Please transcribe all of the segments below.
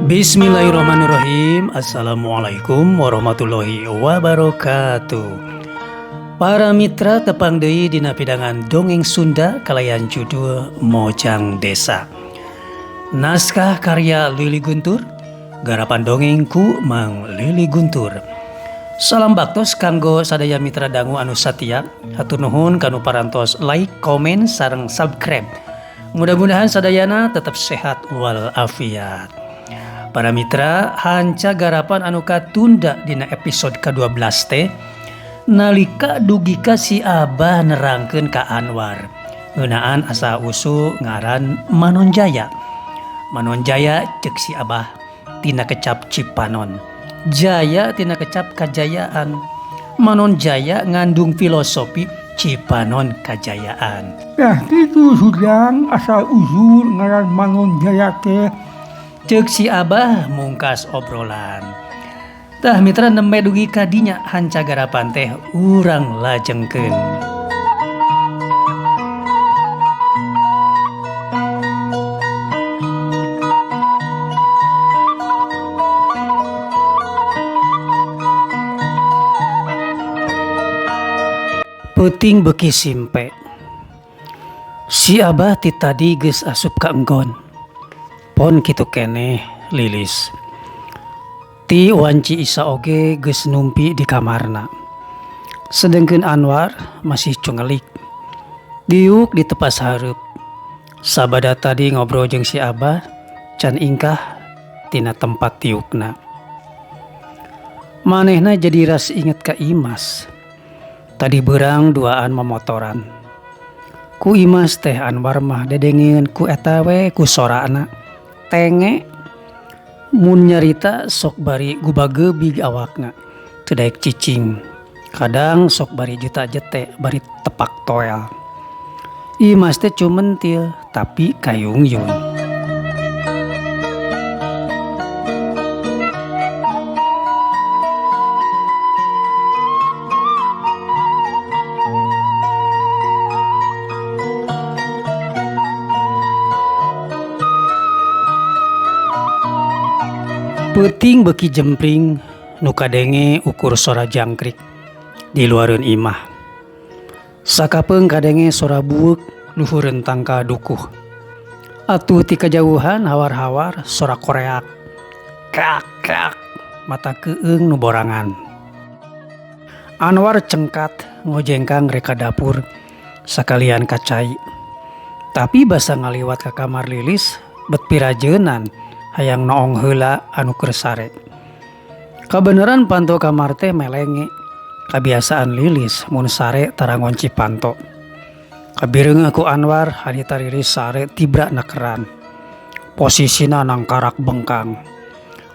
Bismillahirrahmanirrahim. Assalamualaikum warahmatullahi wabarakatuh. Para mitra, tepang deui dina pidangan dongeng Sunda kalayan judul Mojang Desa. Naskah karya Lili Guntur, garapan dongeng ku Mang Lili Guntur. Salam baktos kanggo sadaya mitra dangu anu satia. Hatur nuhun kanu parantos like, komen, sareng subscribe. Mudah-mudahan sadayana tetap sehat walafiat. Para mitra, hanca garapan anu katunda dina episode ke-12 teh nalika dugi ka si Abah nerangkeun ka Anwar ngeunaan asal usul ngaran Manonjaya. Manonjaya cek si Abah tina kecap Cipanon. Jaya tina kecap kajayaan. Manonjaya ngandung filosofi Cipanon kajayaan. Nah, kitu Sujang, asal usul ngaran Manonjaya teh. Cek si Abah mungkas obrolan. Tah mitra, nembe dugi kadinya hanca garapan teh urang lajengkeun. Peuting beuki simpe. Si Abah ti tadi geus asup ka enggon. Pon kitu keneh Lilis. Ti wanci Isa oge geus numpi di kamarna. Sedengkeun Anwar masih cungelik. Diuk di tepas hareup. Sabada tadi ngobrol jeung si Abah can ingkah tina tempat tiukna. Manehna jadi ras inget ka Imas. Tadi beurang duaan momotoran. Ku Imas teh Anwar mah dedengeun ku eta we ku sorana. Tenge mun nyarita sok bari gubagebig awakna teu daek cicing. Kadang sok bari juta jete bari tepak toel. Imas teh cumentil tapi kayungyun. Peuting beuki jempling, nu kadenge ukur sora jangkrik di luareun imah. Sakapeung kadenge sora bueuk luhureun tangkal dukuh. Atuh ti kajauhan hawar-hawar sora koreak. Kreak kreak mata keueung nu borangan. Anwar cengkat ngojengkang rek ka dapur sakalian ka cai. Tapi basa ngaliwat ka kamar Lilis bet pirajeunan hayang noong heula anu keur sare. Kabeneran panto kamar teh melenge. Kabiasaan Lilis mun sare tara ngonci panto. Kabireungeuh ku Anwar harita Lilis sare tibra nakeran. Posisina nangkarak bengkang.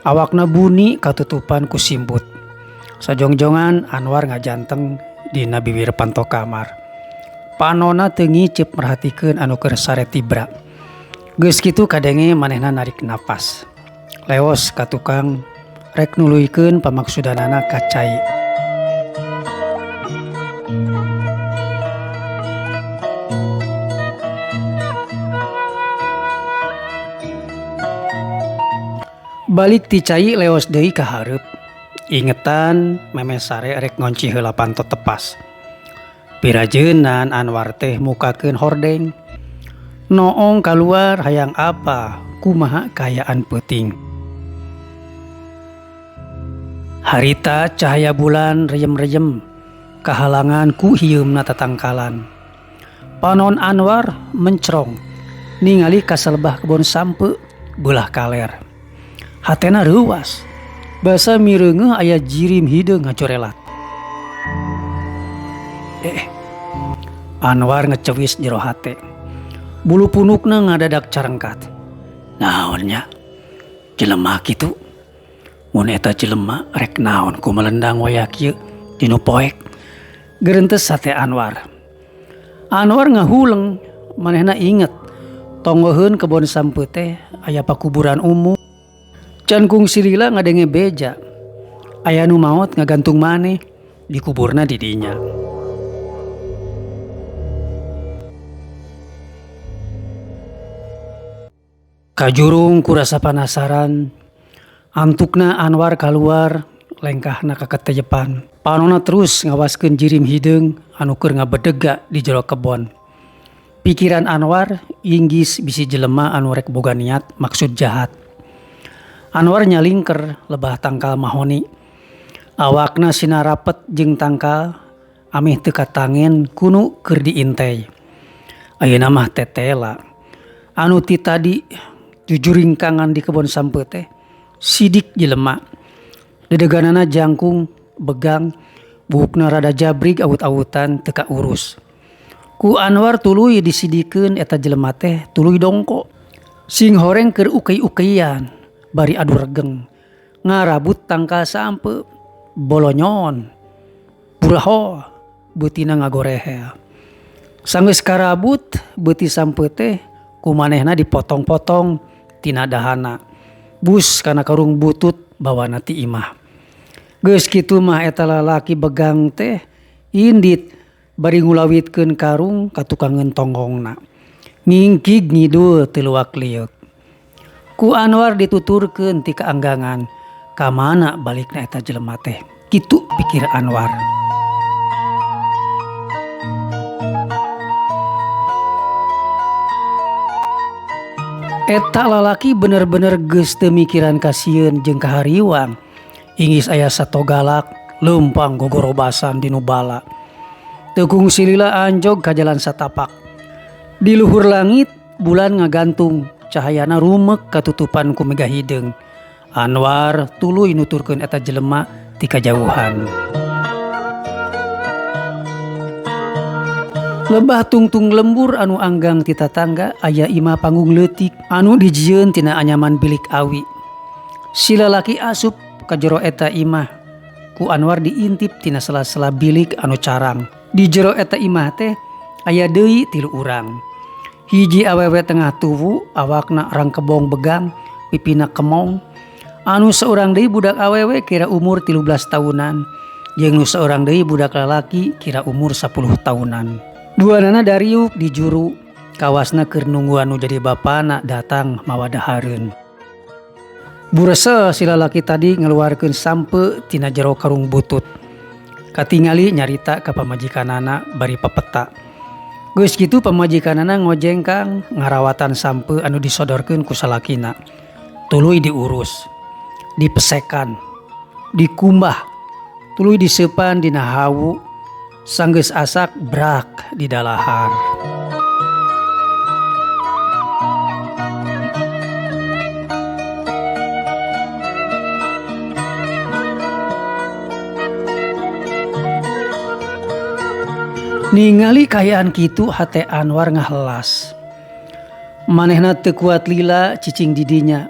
Awakna buni katutupan ku simbut. Sajongjongan Anwar ngajanteng dina bibir panto kamar. Panona teu ngiceup merhatikeun anu keur sare tibra. Geus kitu kadenge manehna narik napas. Leos ka tukang rek nuluykeun pamaksudanana ka cai. Balik ti cai leos deui ka hareup. Ingetan memeh sare rek ngonci heula panto tepas. Pirajeunan Anwar teh mukakeun hordeng. Noong kaluar hayang apa kumaha kaayaan peuting. Harita cahaya bulan reyem-reyem kahalangan ku hieumna tatangkalan. Panon Anwar mencrong ningali kasalebah kebon sampe beulah kaler. Hatena reuwas basa mireungeuh aya jirim hideung ngacorelat. Anwar ngecewis jero hate. Bulu punukna ngadadak carengkat. Naon nya? Jelema kitu? Mun eta jelema rek naon ku melendang wayah kieu dinu poek? Gerentes sate Anwar. Anwar ngahuleng, manehna inget tonggoheun kebon sampe teh aya pakuburan umum. Can kungsi lila ngadenge beja. Aya nu maot ngagantung maneh dikuburna di dinya. Kajurung ku rasa panasaran, Antukna Anwar kaluar lengkahna kaketeyepan. Panona terus ngawaskeun jirim hideung anu keur ngabedega di jero kebon. Pikiran Anwar inggis bisi jelema anu rek boga niat maksud jahat. Anwar nyalingker lebah tangkal mahoni. Awakna sina rapet jeung tangkal ameh teu katangen kunu keur diintei. Ayeuna mah tetela. Anu ti tadi jujuringkangan di kebon sampeu teh sidik jelema. Dedeganana jangkung begang buukna rada jabrig awut-awutan teu kaurus. Ku Anwar tuluy disidikeun eta jelema teh tuluy dongko. Sing horeng keur ukei-ukeian bari adu regeng. Ngarabut tangkal sampeu bolonyon. Puraho beutina ngagorehel. Sanggeus karabut beuti sampeu teh ku manehna dipotong-potong tina dahana. Bus kana karung butut bawana ti imah. Geus kitu mah eta lalaki begang teh indit bari ngulawitkeun karung ka tukangeun tonggongna. Ngingkig ngidul teu luak lieuk. Ku Anwar dituturkeun ti kaanggangan ka mana balikna eta jelema teh. Kitu pikir Anwar. Eta lalaki bener-bener geus teu mikiran kasieun jeung kahariwang. Inggis aya satogalak leumpang gogorobasan dinu bala. Teu kungsi lila anjog ka jalan satapak. Di luhur langit bulan ngagantung, cahayana rumek katutupan ku mega hideung. Anwar tuluy nuturkeun eta jelema ti kajauhan. Lebah tungtung lembur anu anggang ti tatangga aya imah panggung leutik anu dijieun tina anyaman bilik awi. Si lalaki asup ka jero eta imah. Ku Anwar diintip tina sela-sela bilik anu carang. Di jero eta imah teh aya deui 3 urang. Hiji awewe tengah tuwu, awakna rangkebong begang, pipina kemong. Anu saurang deui budak awewe kira umur 13 tahunan, jeung nu saurang deui budak lalaki kira umur 10 tahunan. Duanana dariuk di juru, kawasna keur nungguan nu jadi bapana datang mawa dahareun. Burese si lalaki tadi ngeluarkeun sampeu tina jero karung butut. Katingali nyarita ka pamajikanana bari pepeta. Geus kitu pamajikanana ngojengkang ngarawatan sampeu anu disodorkeun ku salakina. Tuluy diurus, dipesekan, dikumbah, tuluy diseupan dina hawu, sanggeus asak brak di dalahar. Ningali kaayaan kitu hate Anwar ngahelas. Manehna teu kuat lila cicing di dinya.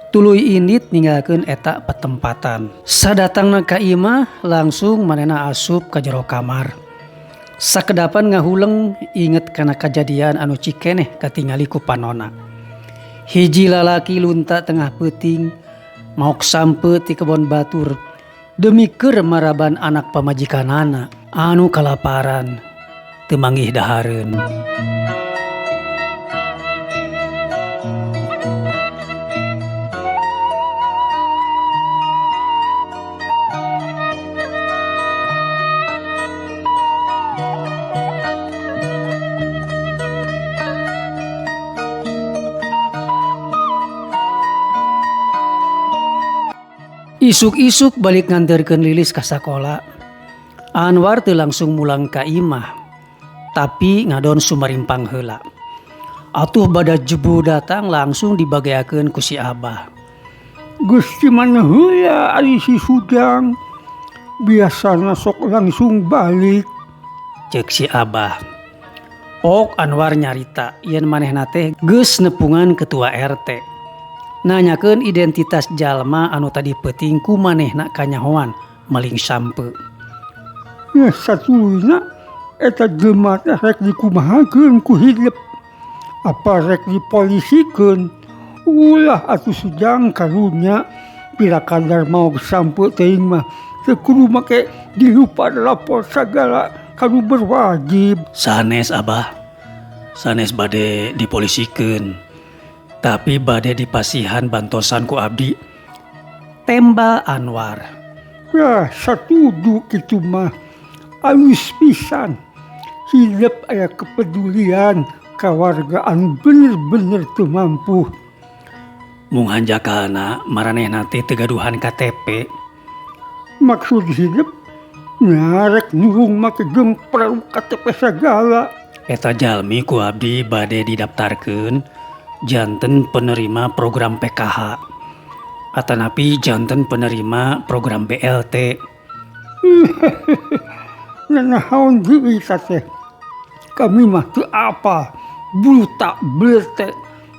Tuluy indit ninggalkeun eta patempatan. Sadatangna ka imah langsung manehna asup ka jero kamar. Sakedapan ngahuleng inget kana kajadian anu cikeneh katingali ku panona. Hiji lalaki lunta tengah peuting maok sampeu ti kebon batur demi keur maraban anak pamajikanana anu kalaparan teu manggih dahareun. Isuk-isuk balik nganterkeun Lilis ka sakola. Anwar teu langsung mulang ka imah, tapi ngadon sumarimpang heula. Atuh bada jebu datang langsung dibageakeun ku si Abah. Geus di mana heula ari si Sujang? Biasana sok langsung balik. Ceuk si Abah. Ok Anwar nyarita yen manehna teh geus nepungan ketua RT. Nanyakeun identitas jalma anu tadi peuting ku manehna kanyahoan maling sampeu. Ya satuluyna eta jelema teh rek dikumahakeun ku hidep. Apa rek dipolisikeun? Ulah atuh Sujang karunya pira kadar maok sampeu teuing mah teu kudu make dilupa lapor sagala kanu berwajib. Sanes Abah, sanes bade dipolisikeun. Tapi bade dipasihan bantosan ku abdi Tembal Anwar. Ya satuju kitu mah alus pisan. Hilep aya kepedulian ka warga anu bener-bener teu mampu. Mung hanjakalna maranehna teh teu gaduhan KTP. Maksud hilep nyarek nulung make jeung perlu KTP sagala. Eta jalmi ku abdi bade didaftarkeun janten penerima program PKH. Atanapi janten penerima program BLT. Nanaon deui eta teh? Kami mah teu apal buta BLT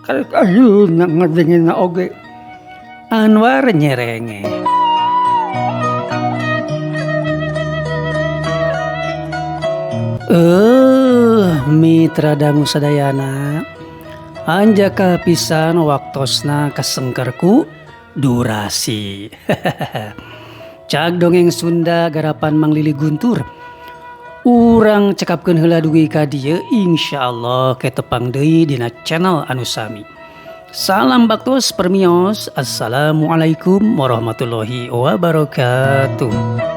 karek ayeuna ngadengena oge. Anwar nyerenge. Mitra dangu sadayana hanjakal pisan waktosna kasengkerku durasi. Cag dongeng Sunda garapan Mang Lili Guntur. Urang cekapkeun heula dugi ka dieu, insyaallah ketepang deui dina channel anu sami. Salam baktos permios. Assalamualaikum warahmatullahi wabarakatuh.